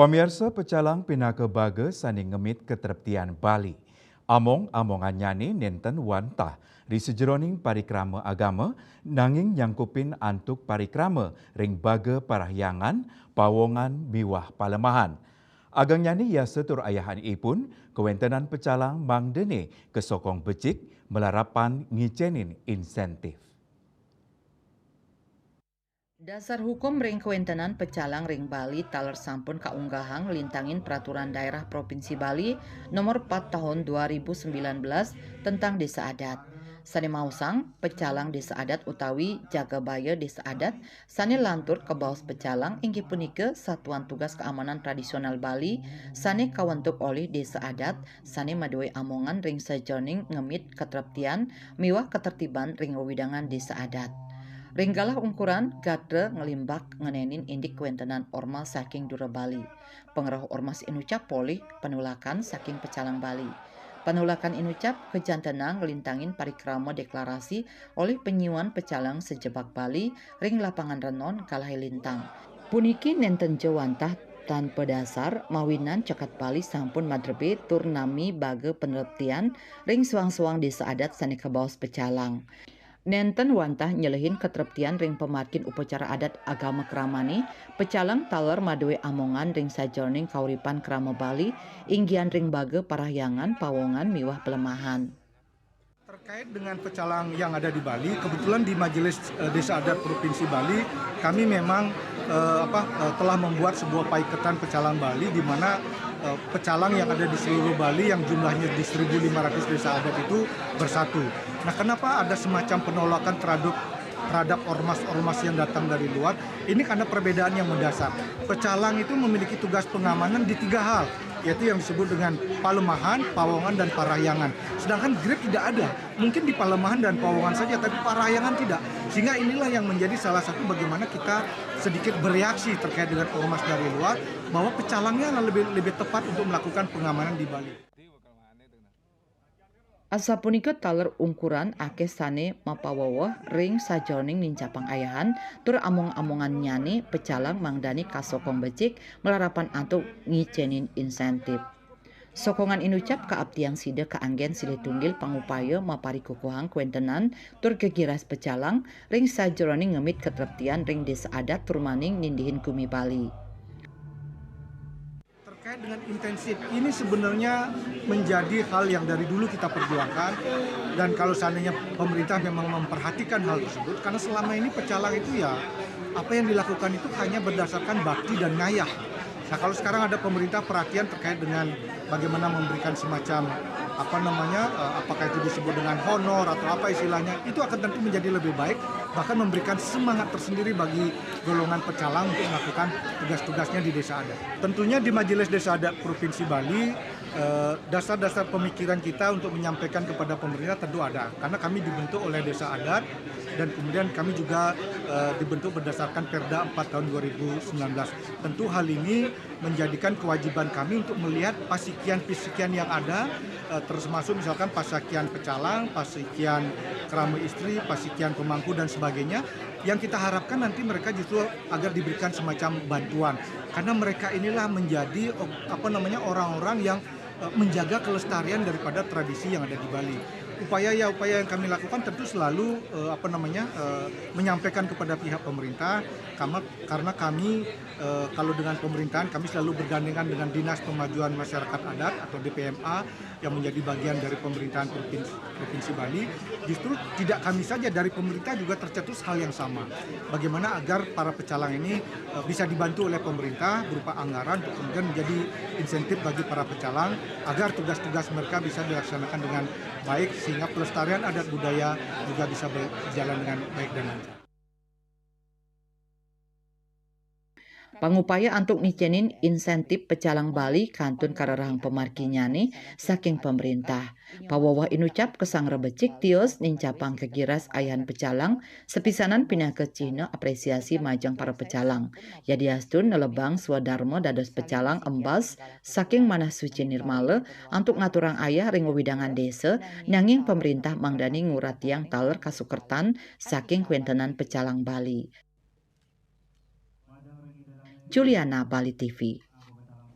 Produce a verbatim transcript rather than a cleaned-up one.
Pamiarsa, pecalang pinaka baga sane ngemit katreptian Bali. Among-amongannyane nenten wantah ri sajeroning parikrama agama, nanging nyangkupin antuk parikrama ring baga parahyangan, pawongan miwah palemahan. Agengnyane yasa tur ayahanipun kawentenan pecalang mangdane kasokong becik malarapan ngicenin insentif. Dasar hukum ring kawentenan pecalang ring Bali taler sampun kaunggahang lintangin Peraturan Daerah Provinsi Bali Nomor empat Tahun dua ribu sembilan belas tentang Desa Adat. Sane maosang, pecalang Desa Adat utawi jagabaya Desa Adat sane lantur kabaos pecalang inggih punika satuan tugas keamanan tradisional Bali sane kawentuk olih Desa Adat sane madue amongan ring sajeroning ngemit katreptian miwah katertiban ring wewidangan Desa Adat. Ring galah ungkuran, gatra nglimbak ngenenin indik kawentenan ormas saking dura Bali. Pangrauh ormas inucap polih panulakan saking pecalang Bali. Panulakan inucap kajantenang nglintangin parikrama deklarasi olih panyiuan pecalang sajebag Bali ring Lapangan Renon, Galahe Lintang. Puniki nenten ja wantah tanpa dasar, mawinan Caket Bali sampun madrebe tur nami baga panreptian ring soang-soang Desa Adat sane kabaos pecalang. Nenten wantah nyelehin katreptian ring pamargin upacara adat agama kramane, pecalang taler madue amongan ring sajeroning kauripan krama Bali, inggihan ring baga parahyangan, pawongan miwah palemahan. Terkait dengan pecalang yang ada di Bali, kebetulan di Majelis, eh, Desa Adat Provinsi Bali, kami memang, eh, apa, eh, telah membuat sebuah paiketan pecalang Bali, di mana, eh, pecalang yang ada di seluruh Bali yang jumlahnya di seribu lima ratus desa adat itu bersatu. Nah, kenapa ada semacam penolakan terhadap terhadap ormas-ormas yang datang dari luar? Ini karena perbedaan yang mendasar. Pecalang itu memiliki tugas pengamanan di tiga hal, yaitu yang disebut dengan palemahan, pawongan, dan parahyangan. Sedangkan grip tidak ada. Mungkin di palemahan dan pawongan saja, tapi parahyangan tidak. Sehingga inilah yang menjadi salah satu bagaimana kita sedikit bereaksi terkait dengan ormas dari luar, bahwa pecalangnya lebih lebih tepat untuk melakukan pengamanan di Bali. Asapunika taler ungkuran akeh sane mapaweweh ring sajeroning nincapang ayahan tur among-amongannyane pecalang mangdane kasokong becik malarapan antuk ngicenin insentif. Sokongan inucap kaaptiang sida kaanggen silih tunggil pangupaya maparikukuhang kawentenan tur gegiras pecalang ring sajeroning ngemit katreptian ring desa adat turmaning nindihin gumi Bali. Terkait dengan intensif, ini sebenarnya menjadi hal yang dari dulu kita perjuangkan, dan kalau seandainya pemerintah memang memperhatikan hal tersebut, karena selama ini pecalang itu ya, apa yang dilakukan itu hanya berdasarkan bakti dan ngayah. Nah, kalau sekarang ada pemerintah perhatian terkait dengan bagaimana memberikan semacam, apa namanya, eh, apakah itu disebut dengan honor atau apa istilahnya, itu akan tentu menjadi lebih baik, bahkan memberikan semangat tersendiri bagi golongan pecalang untuk melakukan tugas-tugasnya di desa adat. Tentunya di Majelis Desa Adat Provinsi Bali, eh, dasar-dasar pemikiran kita untuk menyampaikan kepada pemerintah tentu ada, karena kami dibentuk oleh desa adat dan kemudian kami juga, eh, dibentuk berdasarkan Perda empat tahun dua ribu sembilan belas. Tentu hal ini menjadikan kewajiban kami untuk melihat pasikian-pasikian yang ada, eh, termasuk misalkan pasikian pecalang, pasikian kerama istri, pasikian pemangku dan sebagainya, yang kita harapkan nanti mereka justru agar diberikan semacam bantuan, karena mereka inilah menjadi, apa namanya, orang-orang yang, eh, menjaga kelestarian daripada tradisi yang ada di Bali. Upaya, ya, upaya yang kami lakukan tentu selalu, eh, apa namanya, eh, menyampaikan kepada pihak pemerintah, karena, karena kami, eh, kalau dengan pemerintahan, kami selalu bergandengan dengan Dinas Pemajuan Masyarakat Adat atau D P M A yang menjadi bagian dari pemerintahan Provinsi, Provinsi Bali. Justru tidak kami saja, dari pemerintah juga tercetus hal yang sama. Bagaimana agar para pecalang ini, eh, bisa dibantu oleh pemerintah berupa anggaran untuk kemudian menjadi insentif bagi para pecalang agar tugas-tugas mereka bisa dilaksanakan dengan baik sehingga pelestarian adat budaya juga bisa berjalan dengan baik dan lancar. Pangupaya antuk nicenin insentif pecalang Bali kantun karerahang pamarginyane saking pemerintah. Paweweh inucap kasanggra becik tios nincapang gegiras ayahan pecalang, sapisanan pinaka cihna apresiasi majeng para pecalang. Yadiastun nelebang swadarma dados pecalang embas saking manah suci nirmala antuk ngaturang ayah ring wewidangan desa, nanging pemerintah mangdani nguratiang taler kasukertan saking kawentenan pecalang Bali. Juliana, Bali T V.